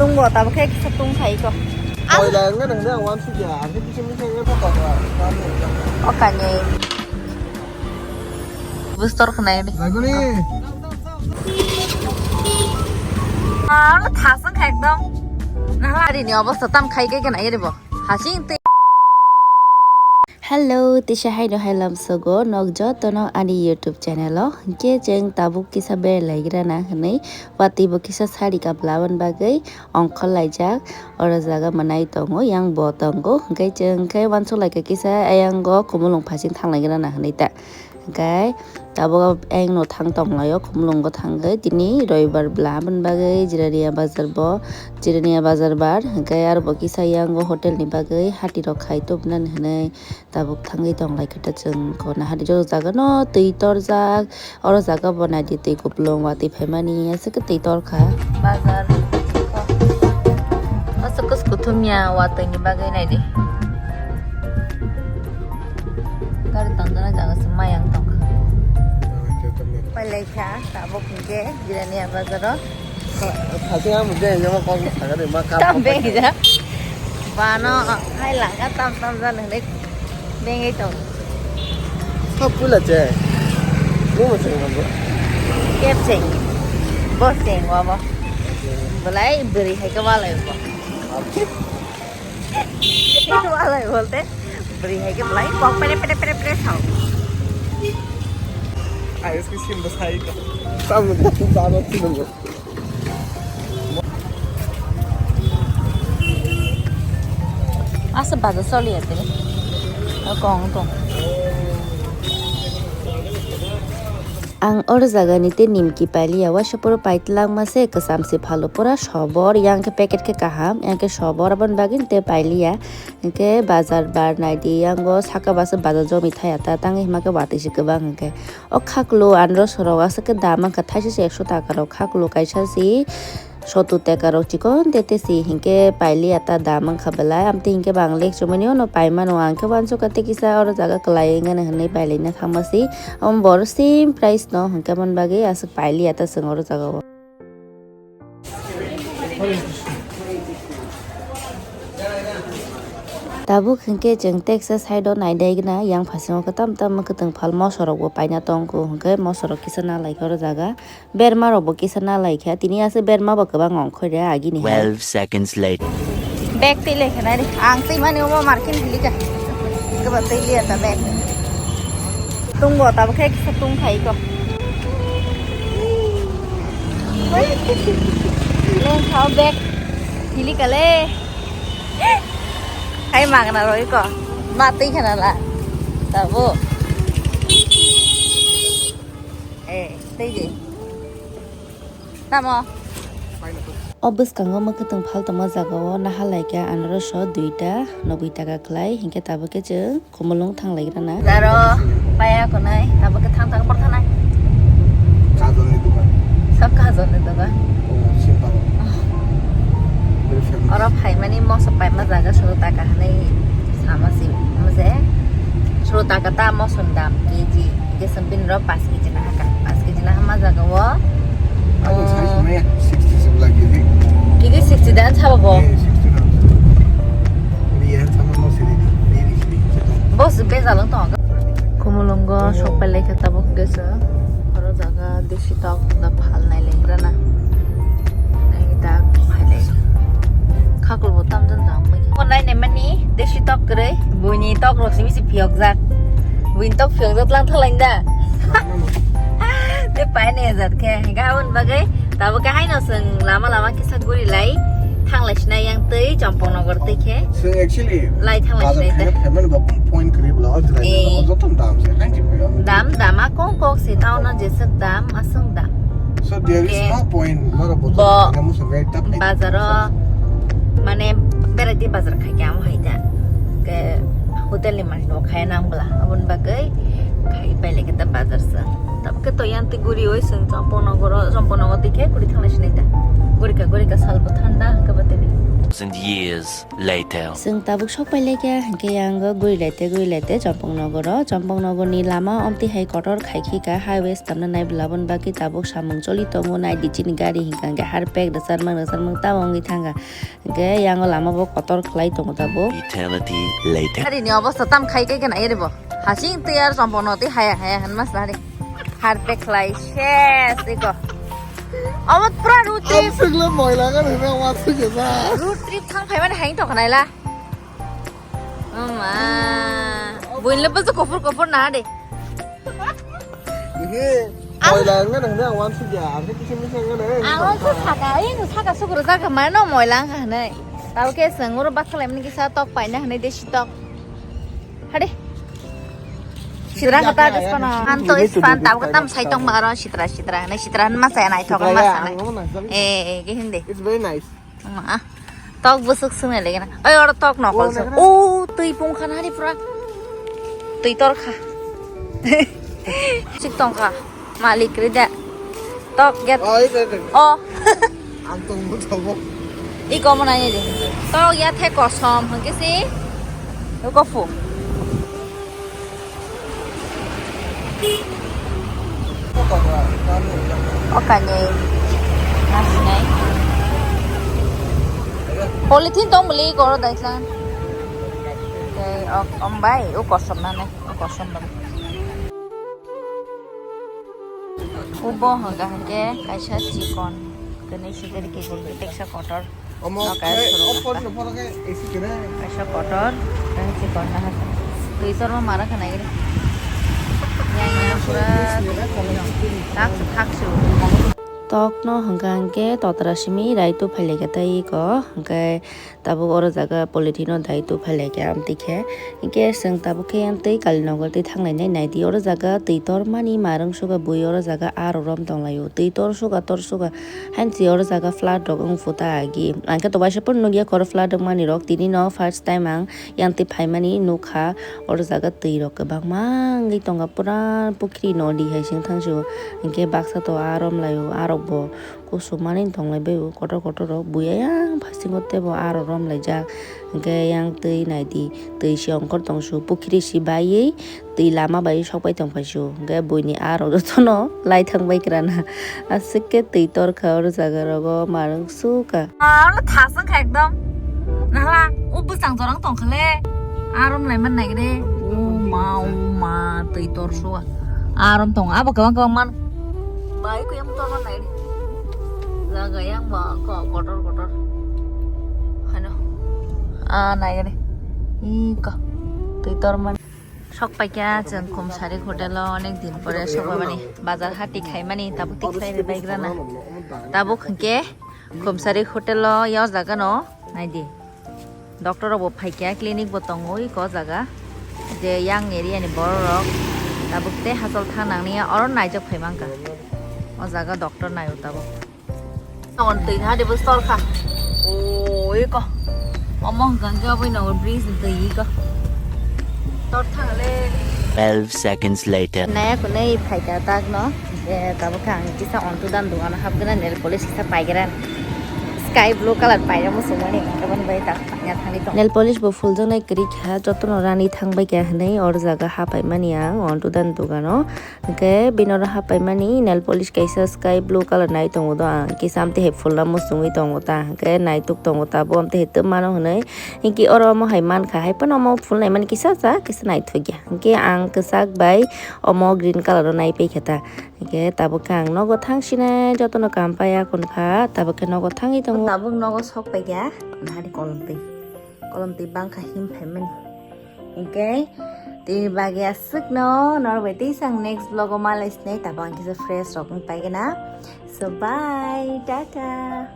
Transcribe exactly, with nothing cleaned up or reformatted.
Tungbo, tabuk khe kisa tungphai ko. Koila wngkha nang de, ang wansukya, ang khe kisa misa wngkha, photo. O kani. Bustor khnai de. Laguni. Ah, thasang kha ekdom. Nah, hari ni obosta tam khai khe kena iri bo. Hasing te. Hello, tisa hai no hai lam sogo, nok joto no ani YouTube channel o. Hingke cheng tabuk kisa bere lai gira na hwnwi, watwi bo kisa sari kabla aboni bagwi ongkhor laijak. Oro jaga mwnai tongo, yang bo tongo. Hingke cheng khe wansuk lai kha kisa, ayang go Khumulwng phasing thang lai gira na hwnwi ta. Hingke tabuk ayang no thang tong lai o, Khumulwng go thang khe tini roibar bla aboni bagwi Jirania bazar bo, Jirania bazar bar. Hingke aro bo kisa yang go hotel ni bagwi hati rok khai tubunani hwnwi. Tabuk thangwi tong lai khe ta chwng kona hari jora jaga no twi torjak, oro jaga bo nai di twi kupulung watwi phaimani aswk twi torkha. Bazar aswk kuthumya watwi ni bagwi nai di. Gari tongjaknai jaga se mayang tongkha. Pailai kha tabuk hwnkhe Jirania bazaro. Khasi ang beng jama kok sakani ma kap. Tam beng ja. Bano hai langa tam tam jan hwnwi bengwi tong. Kap pula che. Mo mo seng mo. Kep seng. Bo seng wa bo. Belai beri hai ke walai bo. Walai bolte beri hai ke belai kok pere pere pere pere sao. Ayos ke sim bo sai ko. Tam tam tam. Asa bazar soli ate. Kong tong. Ang oro jaga ni tei nimki pailiya, waisa puro paitlang ma se kwcham se phalo, pura sobor, yang khe packet khe kaham, yang khe sobor, aboni bagwi tei pailiya. Hingke bazar bar nai di, yang go saka basa bazar jomi thaya ta, tangwi hima khe watwi se kwbang hingke. O khaklo anro sorok aswk khe dam wngkha, thaisa se ekso taka rok, khaklo kaisa se. Sotu teka rok chikon tete si hingke pailiya ta dam wngkha belai, amtwi hingke bang lek chumani ono paimano, ang khe wansukha tei kisa oro jaga kwlai wngmani hwnwi pailaina thangma si, omo boro same price no hingke aboni bagwi aswk pailiya ta chwng oro jaga o. Tabuk hingke chwng teksa side o naidai gana, yang phasingo khe tam tam kwtwng phal moso rok bo paina tongkho, hingke moso rok kisa na laikha oro jaga. Berma rok bo kisa na lai kha. Tini aswk berma bo kwbang ongkhor ya agini hai. Twelve seconds later. Bag twi lai kha nai re. Ang twi mani omo market hili ka. Kwbang twi liya ta bag. Tung bo tabuk khe kisa tung khai ko. Leng kha o bag. Hili ka le. Hai magna roi ko. Ma twi khana la. Tabuk. Eh, twi di. Tamo? O bwskango mwkhwtwng phaltongma jagao naha laikha anoroso duita nobui taka khlai, hinkhe tabukhe chwng Khumulwng thanglaigrana. Jaro paya konai, tabukhe thang thang por thanai. Kajolni dogan. Sab kajolni dogan. Oh, simple. Very famous. Oro phaimani moso paima jaga suru taka hinwi sama si, mose suru taka ta mosoni dam K G. Hingke chwng bini rok pash K G nahakha, pash K G naha ma jaga o. Ano sai sumaya sixty se bla K G. K G sixty dan sabo bo. Eh, sixty dan. Ini ya sama mau sini di, ini di sini. Bo se bejal wng tongo. Khumulwngo sok pai lai kha tabuk hingke chwng oro jaga desi tok da phal nai lengrana. Nai da phai lai. Khakul bo tamjani da wngmani. Mo nai nai mani desi tok kwrwi, buini tok rok simi se phiyokjak. Buini tok phiyokjak tlang thalai da. Te pai nai jat khe, hingke aboni bagwi tabuk khe haino chwng lama lama kisa guri lai. Thanglai sinai yang twi Champaknagar twi khe. Chwng actually lai thanglai bazar sinai khaina te. Phaimani bo kung point kwrwi bla o jwlai. Eh. Joto dam se, haini phai o. Dam, dama kong kok se, town o jeswk dam, aswk dam. So there is no point, norok bo bo khaina muchung bai ta phai. Bazar o, mane, beraiti bazar khai khe amo hai da. Ke hotel ni manwi no khai nang bla, aboni bagwi khai pai lai khe ta bazar se. Tabuk khe to yang twi guri oi chwng Champaknagar o, Champaknagar twi khe guri thanglai sinai ta. Guri ka, guri ka sal bo thanda, hwnkhe bo tini. Years later. Chwng tabuk sok pai laikha, hinkhe yango guri laite, guri laite Chompong nogoro. Chompong nogorni lama omtwi hai kotor khai khika, highway stamna nai bwlaboni bagwi tabuk samung choli tongo, nai di chini gari hinkha hinkhe harpek rwcharmang rwcharmang tamo wngwi thangkha. Hinkhe yango lama bo kotor khlai tongo tabuk. Eternity later. Gari ni obostha tam khai khe khna iri bo. Hasing twi ar Chompong no twi haya haya hinma sari. Harpek khlai ses iko. Obo pura road trip. Aswkle moila gana hwnwi uansukya sa. Road trip thang phaimani hai tongkha naila. Ama. Buinle bwswk kuphur kuphur na de. Ihe. Moila wngmano hwnwi ang uansukya. Ang khe kisa misa wngmano. Ang uansuk saka, ei no saka sugrujak mano moila wngkha hwnwi. Tabo khe chwng oro bathalaimani kisa tok paina hwnwi desi tok. Hade. Sitra kata agus kono. Anto is fan tabuk tam sai tong ba aro sitra sitra. Nai sitra han masa ya nai thok masa nai. Eh, eh, ke hindi. It's very nice. Ma. Tok busuk sung ele gena. Oi oro tok nokol so. O twi pung khan hari pura. Twi tor kha. Chik tong kha. Malik rida. Tok get. Oh, ito, ito. Oh. Ang tong mo tong mo. Iko mo nai de. Tok ya the kosom hwnkhe si. Iko fu. O kani. Nasinai. Polythene tong muli koro daitlan. Tei ok ombai o kosom nane. O kosom bang. Ubo hwnka hwnkhe kaisa chikon, kwnwi sikiri kiri, teksa kotor. Omo no kaya khe, surung o phone kha. No phone khe isi kene. Kaisa kotor, kaisa chikon na hasa. Twi torma mara khna gini. Yang yang pura thak thak su. Tok no hwnka hwnkhe totra simi rai tu phailai kha tei ko hwnkhe. Tabuk oro jaga polythene o dai tu phai lai khe amtwi khe. Hinkhe chwng tabuk khe amtwi Kalinogar twi thang lainai nai di. Oro jaga twi tor mani ma rwng suga bui oro jaga aro rom tong lai o. Twi tor suga tor suga. Hain si oro jaga flood rok wng phu ta agi. Ang khe to waisa phano nugya khe oro flood wng mani rok. Tini no first time ang yang twi phai mani nuk kha. Oro jaga twi rok kwbangma wngwi tongo. Pura pukhri nodi hai se wng thang si o. Hinkhe baksa to aro wng lai o. Arok bo. Kusu manwi tong lai bai o kotor kotor rok buya yang phasingo tebo aro rom laijak. Hinkhe yang twi nai di, twi si ongkor tong su, pukhri si baiwi twi lama bai sok pai tong phai su. Hinkhe buini aro jotono lai thang bai kwrana. Aswk khe twi tor kha oro jaga rogo, ma rwng su kha. Aro thaswk kha ekdom. Nahla, o bwsang jorang tong kha le. Aro lai man nai re. O ma, o ma, twi tor su. Aro tong, abo kwbang kwbang man. Bai ko yang tor man nai. Jaga yang ba ko kotor kotor. Hano. Ah, nai gani. Ih, ko. Twi tor man. Sok paikya chwng Khumsari hotel o onek din pore sok mani bazar hati khai mani tabuk tik khai bai grana. Tabuk hwnkhe Khumsari hotel o yo jaga no nai di. Doctor rok bo phaikya, clinic bo tongo iko jaga. Je yang area ni borok rok tabuk tei hachal tha nangni oro naijak phai mankha. O jaga doctor naio tabuk. Tong twi na de bus tor kha. O iko. Omo hwnkha hwnkhe obo no bridge ni twi iko. Tor thang le. Twelve seconds later. Naya kunai phaikha tak no. Je tabuk khe ang kisa onto dan dogano hapgana nail polish kisa paigra. Sky blue color paira muchungmani, aboni bai tak paina thangwi tong. Nail polish bo phuljaknai kwrwi kha, jotono rani thangbai kha hinwi oro jaga hapaimani ang onto dan dogano. Hwnkhe bini oro hapaimani nail polish kaisa sky blue color nai tongo do ang, kisa amtwi hai phulna muchungwi tongo ta, hwnkhe naitok tongo ta, bo amtwi hai twmano hinwi. Hinkhe oro omo hai mankha, hai phano omo phulnaimani kisa cha, kisa naithokya. Hinkhe ang kwchak bai omo green color o naipaikha ta. Hinkhe tabuk khe ang nogo thang sinai jotono kam pai akhon kha, tabuk khe nogo thangwi tongo. Tabuk nogo sok paikha, nahari kolom twi, kolom twi bangkha him phaimani. Hinkhe tini bagwi aswkno norok bai tei sang next vlog o malai sinai, tabuk ang kisa fresh rok wng paigana. So bye, tata.